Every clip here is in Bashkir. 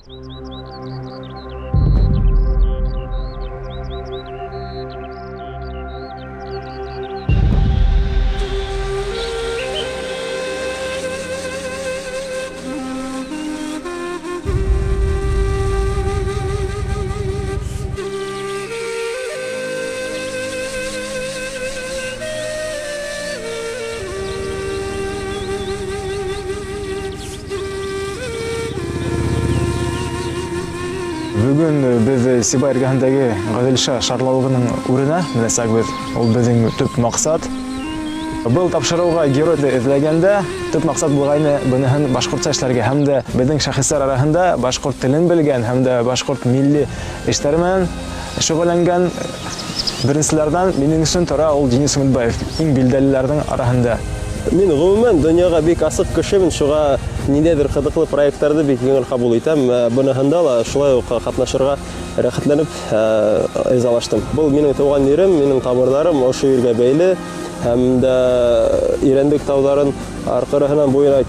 Бөгөн беҙ Сибай эргәһендәге Ғәҙелша шарлауығының үренә менәсәкбеҙ. Ул беҙҙең төп маҡсат. Был тапшырыуға геройҙы эҙләгәндә төп маҡсат булғайны быныһын башҡортса эшләргә һәм дә беҙҙең шәхестәр араһында башҡорт телен белгән һәм дә башҡорт милли эштәре менән шөғөлләнгән беренселәрҙән минең өсөн тора ул Денис Өмөтбаев, иң билдәлеләрҙең араһында. Мин гомумән донъяға бик асыҡ кешемен, шуға ниндәйҙер ҡыҙыҡлы проекттарҙы бик еңел ҡабул итәм. Быныһында ла шулай уҡ ҡатнашырға рәхәтләнеп ризалаштым. Был минең тыуған ерем, минең тамырҙарым ошо ергә бәйле һәм дә Ирәндек тауҙарын арҡырыһынан буйына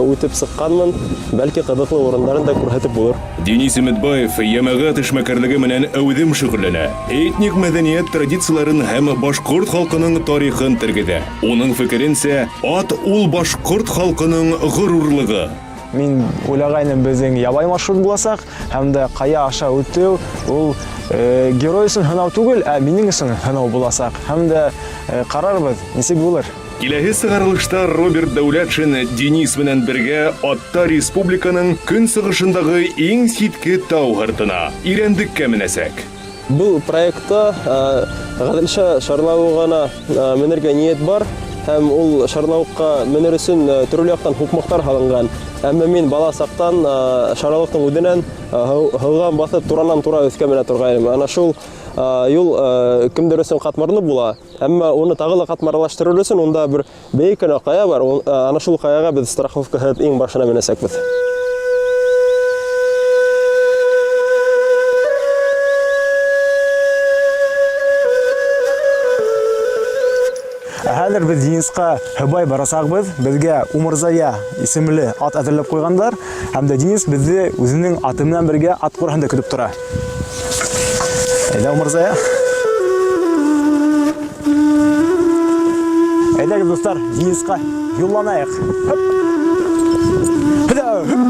үтеп сыҡҡанмын. Бәлки ҡыҙыҡлы урындарын да күрһәтеп булыр. Денис Өметбаев йәмәғәт эшмәкәрлеге менән әүҙем шөгыльләнә. Этник мәдәният традицияларын һәм башкорт халкының тарихын тергезә. Уның фекеренсә, ат ул башкорт халкының горурлыгы. Мин уйлағайным, беҙҙең ябай маршрут буласаҡ, һәм дә ҡая аша үтеү ул герой өсөн һынау түгел, ә минең өсөн һынау буласаҡ. Һәм дә ҡарарбыҙ, нисек булыр. Киләһе сығарылышта Роберт Дәүләтшин Денис менән бергә атта республиканың көнсығышындағы иң ситке тау һыртына, Ирәндеккә менәсәк. Был проектта Ғәҙелша шарлауығына менергә ниәт бар, һәм ул шарлауыҡҡа менер өсөн төрлө яҡтан һуҡмаҡтар һалынған. Әммә мин бала саҡтан шарлауыҡтың үҙенән һыуҙан баҫып туранан-тура өҫкә менә торғайным. Ана шул юл кемдер өсөн ҡатмарлы була, әммә уны тағы ла ҡатмарлаштырыр өсөн унда бер бейек кенә ҡая бар. Ана шул ҡаяға беҙ страховкаһыҙ иң башына менәсәкбеҙ. Ә хәҙер беҙ Денисҡа һыбай барасаҡбыҙ. Беҙгә Умырзая исемле ат әҙерләп ҡуйғандар. Һәм дә Денис беҙҙе үҙенең аты менән бергә ат ҡураһында көтөп тора. Әйҙә, Умырзая. Әйҙәгеҙ, дуҫтар, Денисҡа юлланайыҡ. Һөп. Һөҙә, һөп.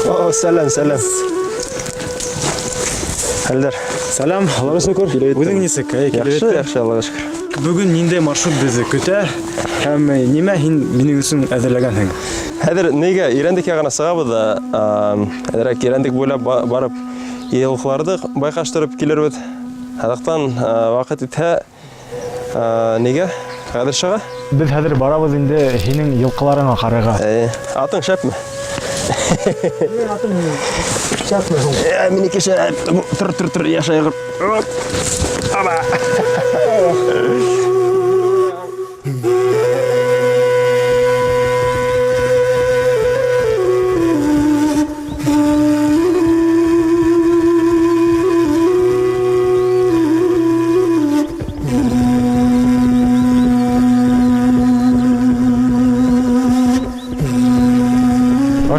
О, сәләм, сәләм. Хәлдәр. Сәләм, Аллаға шөкөр. Үҙең нисек? Әй, килеп Яҡшы, еттең. яҡшы, Аллаға шөкөр. Бөгөн ниндәй маршрут беҙҙе көтә һәм нимә һин минең өсөн әҙерләгәнһең? Хәҙер нигә Ирәндек яғына сығабыҙ да, әҙерәк Ирәндек буйлап барып йылҡыларҙы байҡаштырып килербеҙ. Аҙаҡтан, ваҡыт итһә, нигә Ғәҙелшаға? Беҙ хәҙер барабыҙ инде һинең йылҡыларыңа ҡарарға. Әйе. Атың шәпме? Минең атым шәпме һуң? Минеке шәп. Тор, тор, тор, яш айғыр. Аба!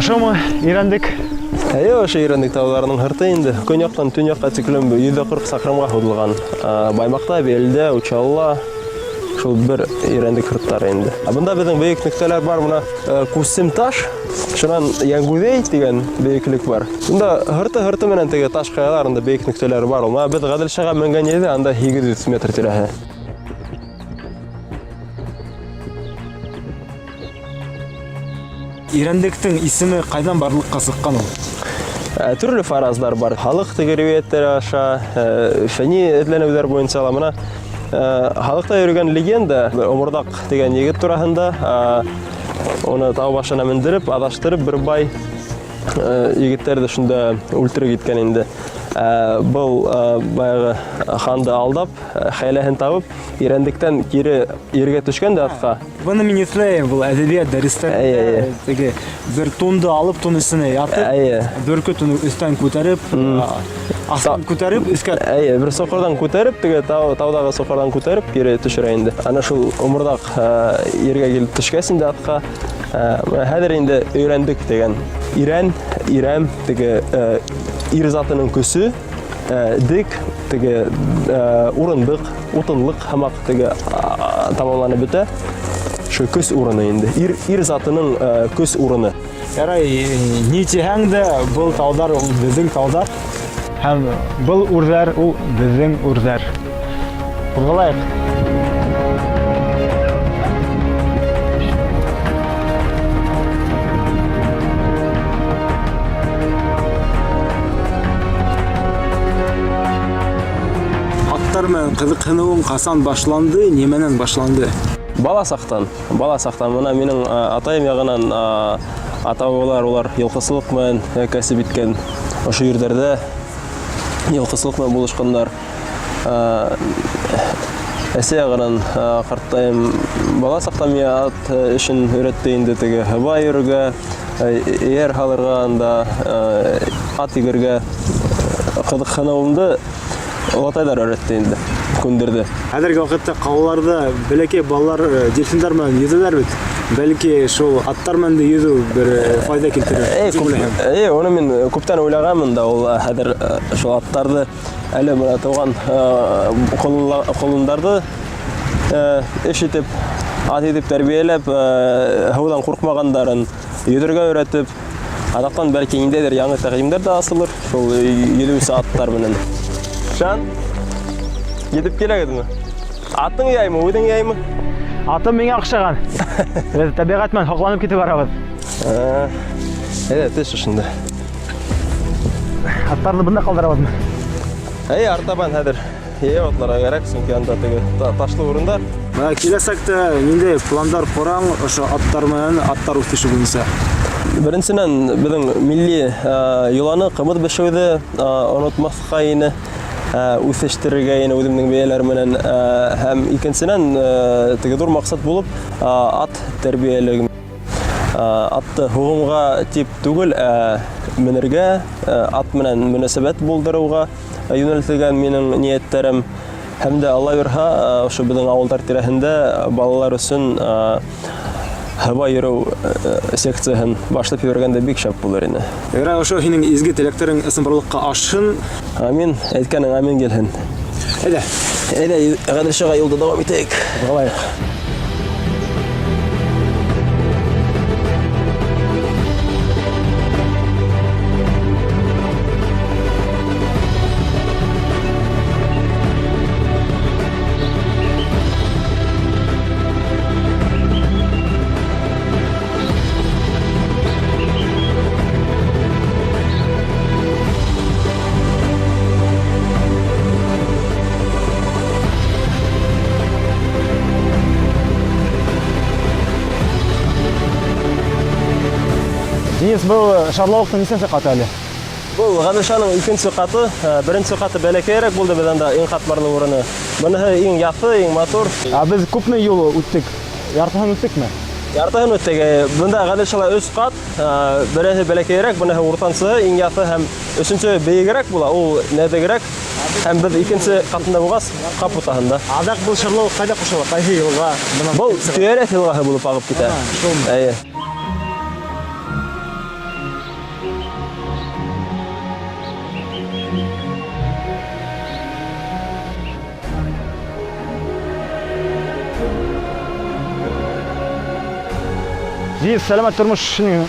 Ошомы Ирәндек? Әйе, ошо Ирәндек тауҙарының һырты инде. Көньяҡтан төньяҡҡа тиклем йөҙ ҙә ҡырҡ саҡрымға һуҙылған. Баймаҡта, Белдә, Учалыла шул бер Ирәндек һырттары инде. Ә бында беҙҙең бейек нөктәләр бар. Бына Күсемташ, шунан Йәнгүҙәй тигән бейеклек бар. Бында һырты-һырты менән теге таш ҡаяларында бейек нөктәләр бар. Бына беҙ Ғәҙелшаға менгән ерҙә анда 800 метр тирәһе. Ирәндектең исеме ҡайҙан барлыҡҡа сыҡҡан ул? Төрлө фараздар бар. Халыҡ теге риүәйәттәре аша, фәнни эҙләнеүҙәр буйынса ла. Бына, халыҡта йөрөгән легенда Оморҙаҡ тигән егет тураһында, уны тау башына мендереп, аҙаштырып, бер бай, егеттәрҙе шунда үлтереп киткән инде. Был баяғы ханды алдап, хәйләһен табып, Ирәндектән кире ергә төшкән дә атҡа. Быны мин иҫләйем, был әҙәбиәт дәрестәрендә теге бер тунды алып, тун өҫтөнә ятып, Әйе. бөркөт уны өҫтән күтәреп, аҫтан күтәреп, өҫкә. Әйе, бер соҡорҙан күтәреп, теге тау, тауҙағы соҡорҙан күтәреп кире төшөрә инде. Ана шул оморҙаҡ ергә килеп төшкәс инде атҡа, хәҙер инде өйрәндек тигән. Ирән, ирәм, теге ир затының көсө, дек, теге урындыҡ, утынлыҡ һымаҡ теге тамамланып бөтә. Шул көс урыны инде. Ир, ир затының көс урыны. Ярай, ни тиһәң дә, был тауҙар ул беҙҙең тауҙар. Һәм был үрҙәр ул беҙҙең үрҙәр. Ҡуҙғалайыҡ. Аттар менән ҡыҙыҡһыныуың ҡасан башланды, нимәнән башланды? Бала саҡтан, бала саҡтан. Бына минең атайым яғынан ата-бабалар улар йылҡысылыҡ менән кәсеп иткән. Ошо ерҙәрҙә йылҡысылыҡ менән булышҡандар. Әсә яғынан ҡартайым бала саҡта миңә ат эшен өйрәтте инде, теге һыба йөрөргә, эйәр һалырға, анда ат егергә. Ҡыҙыҡһыныуымды олатайҙар өйрәтте инде, күндерҙе. Хәҙерге ваҡытта ҡалаларҙа бәләкәй балалар дельфиндар менән йөҙәләр бит. Бәлки шул аттар менән дә йөҙөү бер файҙа килтерер. Эй, эй, уны мин күптән уйлағанмын да, ул хәҙер шул аттарҙы әле бына тыуған ҡолондарҙы эш итеп, ат итеп тәрбиәләп, һыуҙан ҡурҡмағандарын йөҙөргә өйрәтеп, аҙаҡтан бәлки ниндәйҙер яңы тәҡдимдәр ҙә асылыр шул йөҙөүсе аттар менән. Шан, етеп киләгеҙме? Атың яймы, үҙең яймы? Атым миңә оҡшаған. Беҙ тәбиғәт менән һоҡланып китеп барабыҙ. Әйҙә, төш ошонда. Аттарҙы бында ҡалдырабыҙмы? Әй, артабан хәҙер йәйәү атларға кәрәк, сөнки анда теге ташлы урындар. Бына киләсәктә ниндәй пландар ҡораң ошо аттар менән, аттар үҫеше буйынса? Беренсенән, беҙҙең милли йоланы, ҡымыҙ бешеүҙе онотмаҫҡа ине, үҫештерергә ине үҙемдең бейәләр менән. Һәм икенсенән, теге ҙур маҡсат булып, ат тәрбиәлеге. Атты һуғымға тип түгел, ә менергә, ат менән мөнәсәбәт булдырыуға йүнәлтелгән минең ниәттәрем. Һәм дә Алла бирһә, ошо беҙҙең ауылдар тирәһендә балалар өсөн һыба йөрөү секцияһын башлап ебәргәндә бик шәп булыр ине. Ярай, ошо һинең изге теләктәрең ысынбарлыҡҡа ашһын. Амин, әйткәнең амин килһен. Әйҙә. Әйҙә, Ғәҙелшаға юлды дауам итәйек. Ҡуҙғалайыҡ. Денис, был шарлауыҡтың нисәнсе ҡаты әле? Был Ғәҙелшаның икенсе ҡаты. Беренсе ҡаты бәләкәйерәк булды, беҙ анда иң ҡатмарлы урыны. Быныһы иң яҫы, иң матур. Ә беҙ күпме юл үттек? Яртыһын үттекме? Яртыһын үттек. Бында Ғәҙелшала 3 ҡат. Береһе бәләкәйерәк, быныһы уртансыһы, иң яҫы, һәм өсөнсөһө бейегерәк була, ул нәҙегерәк. Һәм беҙ икенсе ҡатында булғас, ҡап уртаһында. Аҙаҡ был шарлауыҡ ҡайҙа ҡушыла? Ҡайһы йылға? Бынан Был Көйәрәҫ йылғаһы булып ағып китә. Шулмы? Эйе. Денис, сәләмәт тормош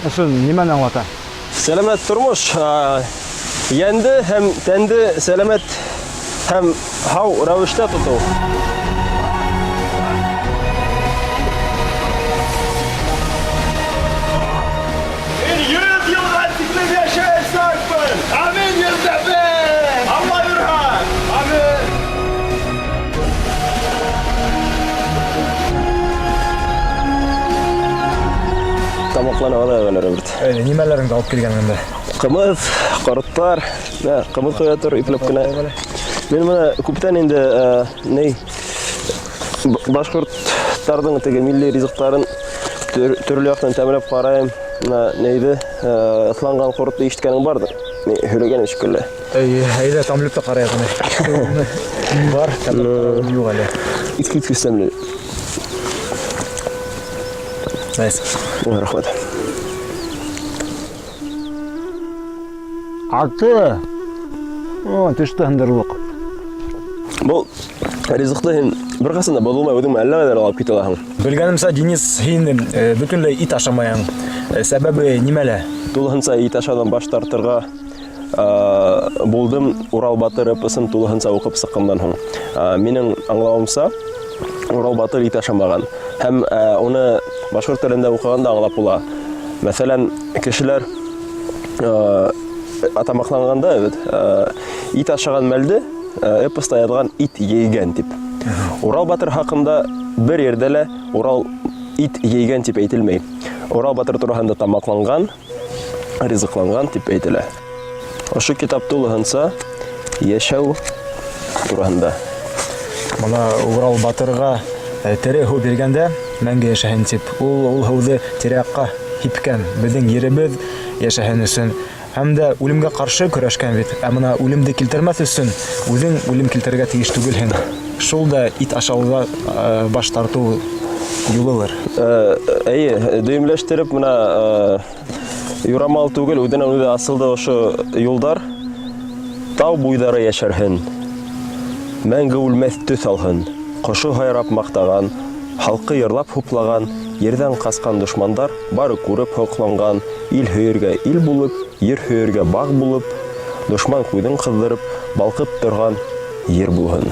өсөн нимәне аңлата? Сәләмәт тормош, йәнде һәм тәнде сәләмәт һәм һау рәүештә тотоу. Мин 100 йылға тиклем йәшәйәсәкмен. Амин, 105. Алла бирһә. Амин. Тамаҡланып алайыҡ әле, Роберт. Әйҙә, нимәләреңде алып килгән инде? Ҡымыҙ, ҡорттар, мә, ҡымыҙ ҡоя тор ипләп кенә. Мин бына күптән инде ни башҡорттарҙың теге милли ризыҡтарын төрлө яҡтан тәмләп ҡарайым. Бына нейҙе, ыҫланған ҡоротто ишеткәнең барҙыр. Мин һөйләгәнем шикелле. Әйе, әйҙә тәмләп тә ҡарайыҡ уны. Бар, тәмләп юҡ әле. Иҫ киткес тәмле. Nice. Рәхмәт. Аты. О, теште һындырырлыҡ. Был ризыҡты һин бер ҡасан да боҙолмай үҙең әллә ҡайҙа алып китә алаһың. Белгәнемсә, Денис, һин бөтөнләй ит ашамайың. Сәбәбе нимәлә? Тулыһынса ит ашауҙан баш тартырға булдым Урал батыр эпосын тулыһынса уҡып сыҡҡандан һуң. Минең аңлауымса, Урал батыр ит ашамаған. Һәм уны башҡорт телендә уҡығанда аңлап була. Мәҫәлән, кешеләр атамаҡланғанда бит, ит ашаған мәлде эпоста яҙған ит ейгән тип. Урал батыр хаҡында бер ерҙә лә Урал ит ейгән тип әйтелмәй. Урал батыр тураһында тамаҡланған, ризыҡланған тип әйтелә. Ошо китап тулыһынса йәшәү тураһында. Бына Урал батырға тере һыу биргәндә мәңге йәшәһен тип, ул һыуҙы тирә-яҡҡа һипкән, беҙҙең еребеҙ йәшәһен өсөн. Һәм дә үлемгә ҡаршы көрәшкән бит. Ә бына үлемде килтермәҫ өсөн үҙең үлем килтерергә тейеш түгелһең. Шул да ит ашауҙа баш тартыу юлылыр. Эйе, дөйөмләштереп бына юрамал түгел, үҙенән үҙе асылды ошо юлдар. Тау буйҙары йәшәрһен, мәңге үлмәҫ төҫ алһын, ҡошо һайрап маҡтаған, халҡы йырлап хуплаған, ерҙән ҡасҡан дошмандар бары күреп һоҡланған, ил һөйөргә ил булып, ер һөйөргә бағ булып, дошман күҙен ҡыҙҙырып, балҡып торған ер булһын.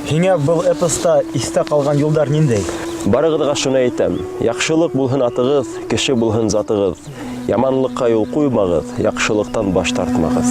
Һиңә был эпоста иҫтә ҡалған юлдар ниндәй? Барығыҙға шуны әйтәм: яҡшылыҡ булһын атығыҙ, кеше булһын затығыҙ. Яманлыҡҡа юл ҡуймағыҙ, яҡшылыҡтан баш тартмағыҙ.